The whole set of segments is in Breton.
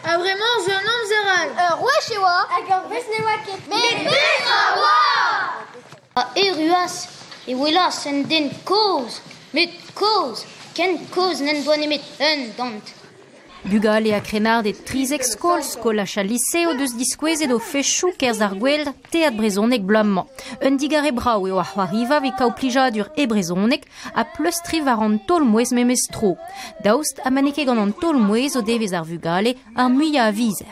Ha bremañ zo un amzer all. Ur wech e oa. Hag ur wech ne oa ket. Met petra oa? Pa erruas e welas un den kozh, met kozh, ken kozh n'en doa nemet un dant. Bugale ha krennarded 13 skol, skolaj ha lise o deus diskouezet o fechoù kerzh ar gwel teatr brezhoneg bloaz-mañ. Un digarez brav eo ar c'hoariva evit kaout plijadur e brezhoneg ha pleustriñ war an taol-mouezh memes tro. Daoust ha ma n'eo ket gant an taol-mouezh o devez ar vugale ar muiañ a vizer.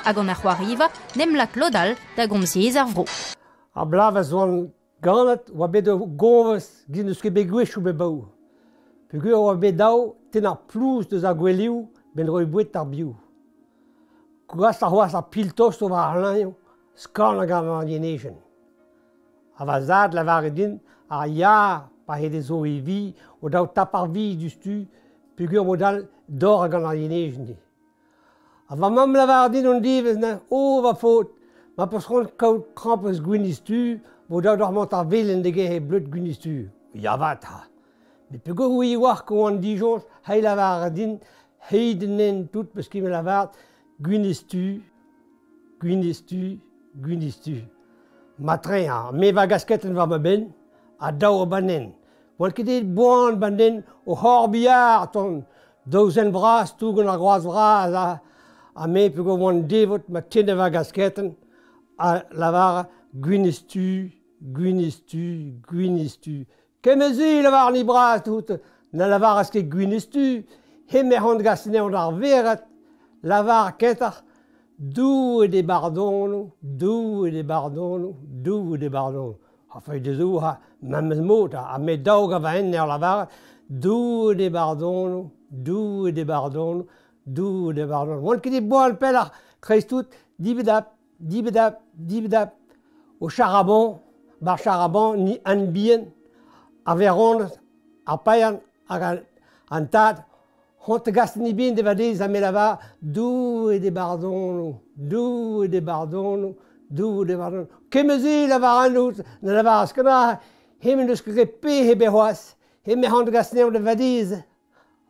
Ha gant ar c'hoariva n'em lak lod all da gomz yezh ar vro. Ar bloavezh oan ganet oa bet ur goñvez gin n'eus ket bet gwechoù bet baour. Peogwir oa bet dav tennañ plouz deus ar gweleoù 'benn roiñ boued d'ar bioù. Gwashoc'h c'hoazh ar piltost war ar leñv, skorn gant an yenejenn. Ha va zad 'lavare din ar yar pa he dezo e vi o daou tap ar vi diouzhtu peogwir mod-all dorr gant ar yenejenn. Ha va mamm 'lavar din an devezh neuze, o va faotr, ma 'peus c'hoant kaout krampouezh gwinizh-du, vo dav deoc'h mont ar velen da gerc'hat bleud gwinizh-du. Ya 'vat ha. Met peogwir ouie 'oar oan disoñj, hei lavaret din, heit an hent tout peus ket lavaret gwinizh-du, gwinizh-du, gwinizh-du. Matre ha me va gasketenn war ma benn ha daou ban hent. Oan ket aet boan ban hent o c'horbiar ton daou zen bras tougen ar groaz vras ha me peogwir oan devot ma tenne va gasketenn a lavare gwinizh-du, gwinizh-du, gwinizh-du. Kement-se lavar ni bras tout, na lavaras ket gwinizh-du, hemañ c'hoant gas anezhañ d'ar vered, lavar kentoc'h Doue d'e bardono, Doue d'e bardono, Doue d'e bardono. Ha feiz dezho ha memes mod ha me daou gant va hent eo lavaret Doue d'e bardono, Doue d'e bardono, Doue d'e bardono. Oan ket e boan pelloc'h, kreiz-tout, dibedap, dibedap, dibedap. O charabon, bar charabon, ni an bihan, ar veronez, ar paean hag an tad, C'hoant gas ni bin de vadez ha me lavar Doue d'e bardono, Doue d'e bardono, Doue d'e bardono. Kement-se lavar an out, na lavaras ket ma, hemañ n'eus ket graet pezh ebet c'hoazh, hemañ c'hoant gas anezhañ da vadez.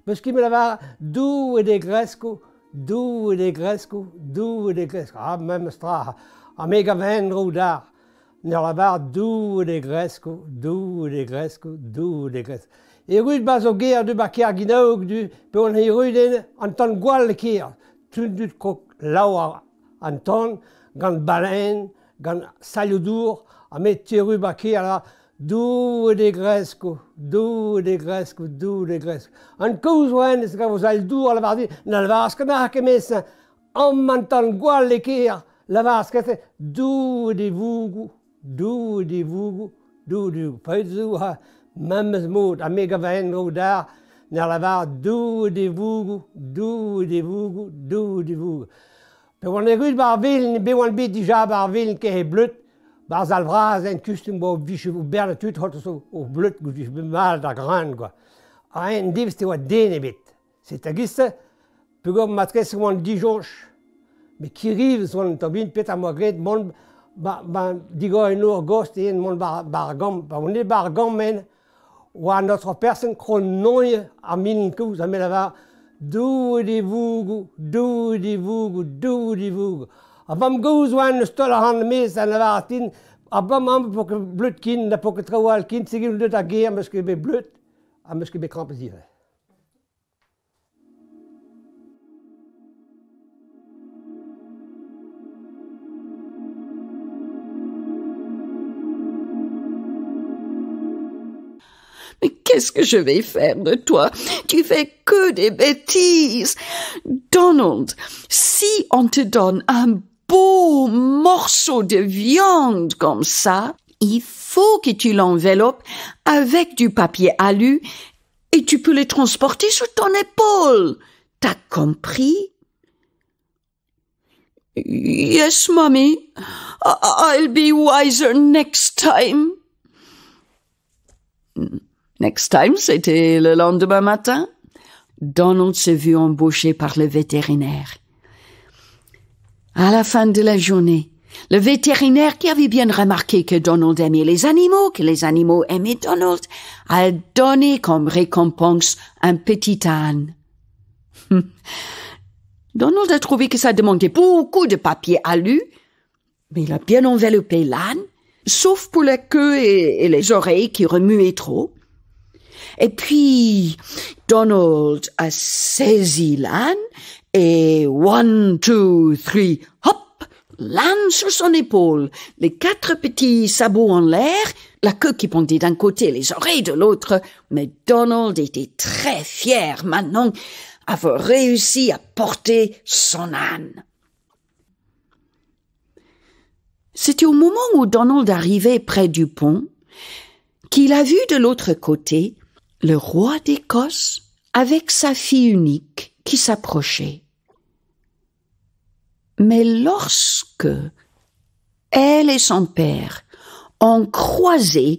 Peus ket me lavar Doue d'e gresko, Doue d'e gresko, Doue d'e gresko. Ah, memes tra, ha me gav en-dro d'ar. En ur lavar Doue d'e gresko, Doue d'e gresko, Doue d'e gresko. Erru 'ba zo gêr du 'ba Kerginaoug du pe on erru den an tan gwall e kêr. Tun dud krog laou an tan gant baleñn, gant salioù-dour ha me 'terru 'ba kêr là Doue d'e gresko, Doue d'e gresko, Doue d'e gresko. An kaoz oa hennezh gant o sal-dour a lavar din na lavaras ket nac'h kement-se. Amañ an tan gwall e kêr, lavaras ket Doue d'e vougou, Doue d'e vougou, Doue d'e vougou. Paeet zo ha memes mod ha me gav en-dro d'ar n'er lavar Doue d'e vougou, Doue d'e vougou, Doue d'e vougou. Pe oan erru 'ba ar vilin, bet oan bet dija 'ba ar vilin ket he bleud, 'ba ar sal vras en kustum 'oa vije o bern tud c'hoazh o bleud vije bet mat da gran quoi. Ha en devezh te oa den ebet. Setu a-giz-se peogwir matrese oan disoñj. Met Kirivz oan un tamm bihan petra 'm boa graet mont 'ba 'ba digor en nor gost eo mont 'ba 'ba ar gambr. Pa oan bet 'ba ar gambr-men oa an aotrou person kronoñ ar milin kozh ha me lavar Doue d'e vougou, Doue d'e vougou, Doue d'e vougou. Ha vamm-gozh oan eus taol ac'hann e-maez a lavaras din ha bremañ 'po ket bleud ken na 'po ket traoù all ken, setu on deuet d'ar gêr 'm eus ket bet bleud ha 'm eus ket bet krampouezh ivez. Mais qu'est-ce que je vais faire de toi? Tu fais que des bêtises. Donald, si on te donne un beau morceau de viande comme ça, il faut que tu l'enveloppes avec du papier alu et tu peux le transporter sur ton épaule. T'as compris? Yes, mommy. I'll be wiser next time. Next time, c'était le lendemain matin. Donald s'est vu embaucher par le vétérinaire. À la fin de la journée, le vétérinaire qui avait bien remarqué que Donald aimait les animaux, que les animaux aimaient Donald, a donné comme récompense un petit âne. Donald a trouvé que ça demandait beaucoup de papier alu, mais il a bien enveloppé l'âne, sauf pour la queue et les oreilles qui remuaient trop. Et puis, Donald a saisi l'âne et 1, 2, 3, hop, l'âne sur son épaule, les 4 petits sabots en l'air, la queue qui pendait d'un côté, les oreilles de l'autre. Mais Donald était très fier maintenant avoir réussi à porter son âne. C'était au moment où Donald arrivait près du pont qu'il a vu de l'autre côté le roi d'Écosse avec sa fille unique qui s'approchait. Mais lorsque elle et son père ont croisé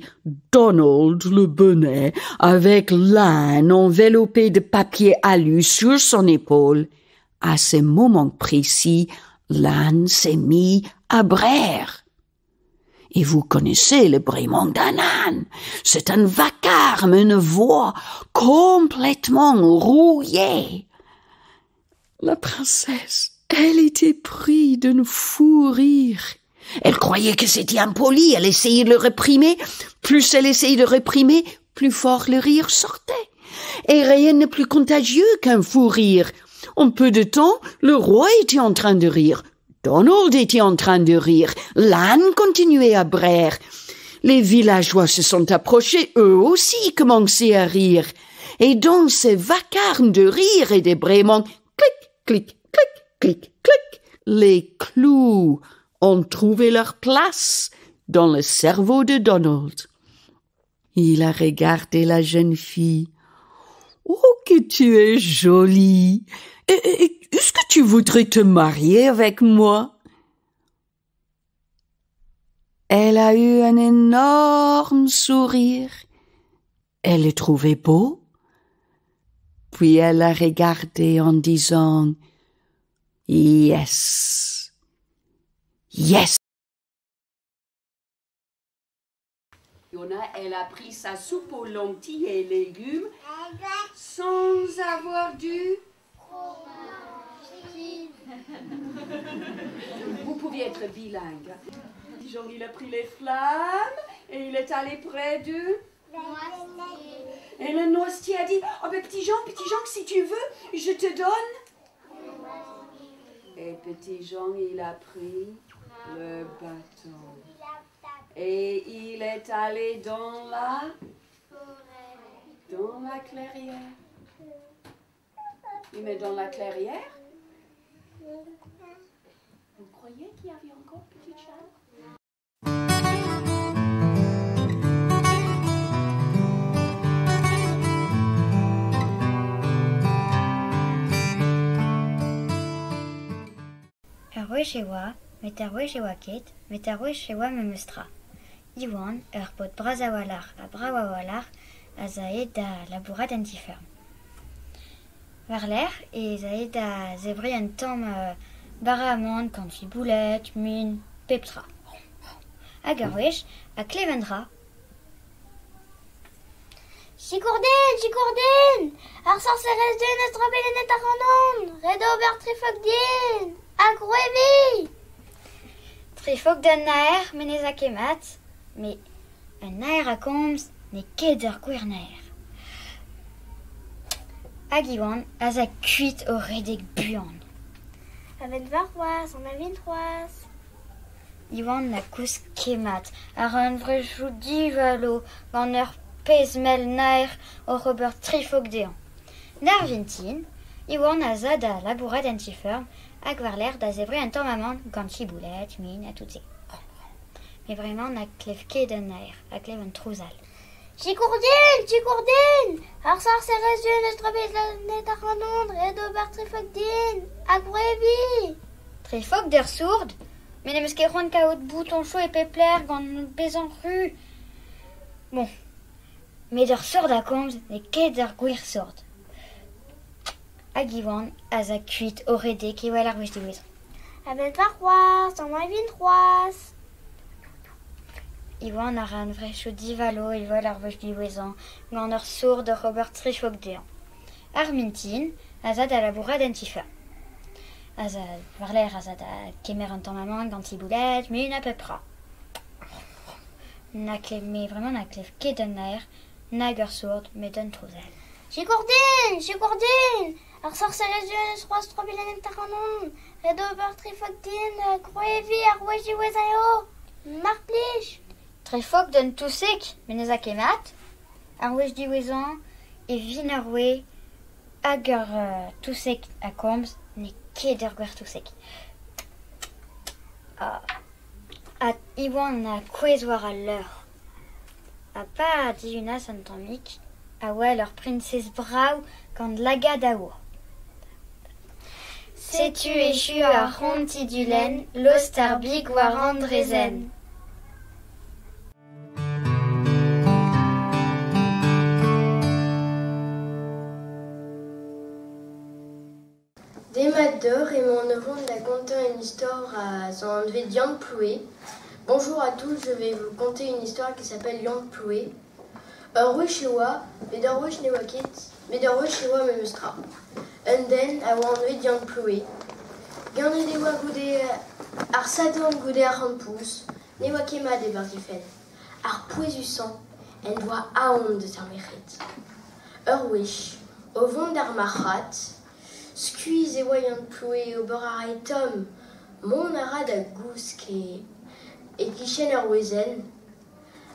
Donald le bonnet avec l'âne enveloppé de papier alu sur son épaule, à ce moment précis, l'âne s'est mis à braire. Et vous connaissez le braiement d'un âne. C'est un vacarme, une voix complètement rouillée. La princesse, elle était prise d'un fou rire. Elle croyait que c'était impoli, elle essayait de le réprimer. Plus elle essayait de réprimer, plus fort le rire sortait. Et rien n'est plus contagieux qu'un fou rire. En peu de temps, le roi était en train de rire. Donald était en train de rire. L'âne continuait à braire. Les villageois se sont approchés, eux aussi commençaient à rire. Et dans ces vacarmes de rire et des braiements, clic, clic, clic, clic, clic, les clous ont trouvé leur place dans le cerveau de Donald. Il a regardé la jeune fille. Oh, que tu es jolie! Est-ce que tu voudrais te marier avec moi? Elle a eu un énorme sourire. Elle le trouvait beau. Puis elle l'a regardé en disant « Yes, yes ». Elle a pris sa soupe aux lentilles et légumes sans avoir du Vous pouviez être bilingue. Jean, il a pris les flammes et il est allé près du noisetier. Et le noisetier a dit, oh ben petit Jean, si tu veux, je te donne. Et petit Jean, il a pris le bâton. Et il est allé dans la clairière. Il met dans la clairière. Vous croyez qu'il y avait encore petit chat? Ur wech e oa, met ur wech e oa ket, met ur wech e oa memestra. Iwan, ur paotr bras a-walc'h ha brav a-walc'h a zae da labourat en ti-feurm. War-lerc'h ez ae da zebriñ un tamm bara amann gant ciboulette, min, pep tra. Hag ur wech a klev un dra. Chikourdin, chikourdin! Ar sorserez din eus drobelennet ar anon! Ret ober trifok din! Hag roevi! Trifok d'un naer menez a kemat, met un naer a komz ne ket ur gwir naer. Hag Iwan a za kuit o redek buan. A-benn warc'hoazh, an a-benn c'hoazh. Iwan a kousk kemat, ar an vrejou divalo gant ur pezh mell naer oc'h ober trifok dezhañ. D'ar vintin, Iwan a za da labourat en ti-feurm hag war-lerc'h da zebriñ un tamm amann gant ciboulette, min ha tout se. Mais vraiment na klev ket un naer, a klev un trouzal. Chikourdin, chikourdin! Ar sorserez din eus drobelennet ar anon, ret ober trifok din! Hag roevi! Trifok d'ur sourd? Met n'em eus ket c'hoant kaout bouton chaud e pep lec'h gant bezañ ru. Bon, met ur sourd a komz n'eo ket ur gwir sourd. Hag Iwan a za kuit o redek e wel ar wech diwezhañ. A-benn warc'hoazh, an a-benn c'hoazh. Iwan a ra an vrechou divalo e wel ar wech diwezhañ gant ur sourd oc'h ober trifok dezhañ. Ar mintin a za da labourat en ti-feurm. A za war-lerc'h a za da kemer an tamm amann gant ciboulette, mui na pep tra. Na klev, me vraiment na klev ket un naer, nag ur sourd, met un trouzel. Sikour din! Sikour din! Ar sorserez du eus c'hoazh trobilenn ac'hanon. Ret ober trefok din, kroevi ar wech diwezhañ eo. Mar plij! Trefok d'un touseg, met ne 'z a ket mat. Ar wech diwezhañ e vin ur wech hag ur touseg a komz n'eo ket ur gwir touseg. Ha Iwan a kouezh war al leur. Ha pa dihunas un tammig a wel ur priñsez brav gant lagad aour. Setu echu ar c'hont Tidulenn, lost ar big war an draezhenn. Demat deoc'h, emaon o vont da gontañ un istor a zo anvet Yann Ploue. Bonjour à tous, je vais vous conter une histoire qui s'appelle Yann Ploue. Ur wech e oa, met ur wech ne oa ket, met ur wech e oa memes tra. Un den a oa anvet Yann Ploue. Ganet e oa goude ar Sadorn goude ar c'hampouz, ne oa ket mat e-barzh he fenn. Ar pouezusañ en doa aon deus ar merc'hed. Ur wech, o vont d'ar marc'had, skuizh e oa Yann Ploue, ober a rae tomm, mont a ra da gousk e-kichen ur wezenn,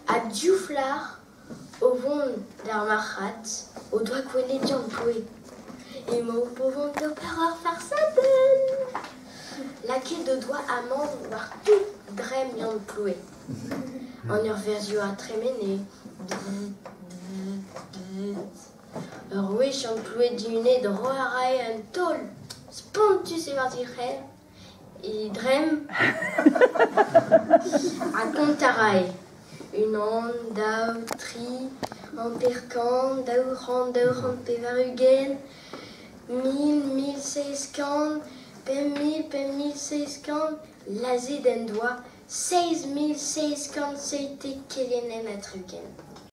ha div flac'h o vont d'ar marc'had o doa gwelet Yann Ploue. Emañ o vont d'ober ur farsadenn. Lakaet o doa amann war tout dremm Yann Ploue. An ur verzioù a tremene. Ur wech an ploued dihunet ro a rae un taol spontus e-barzh he c'her, he dremm, ha kont a rae. Unan, daou, tri, hanter-kant, 200, 280, 1000, 1700, 5000, 5700, lazhet en doa 7717 kelenenn ha 60.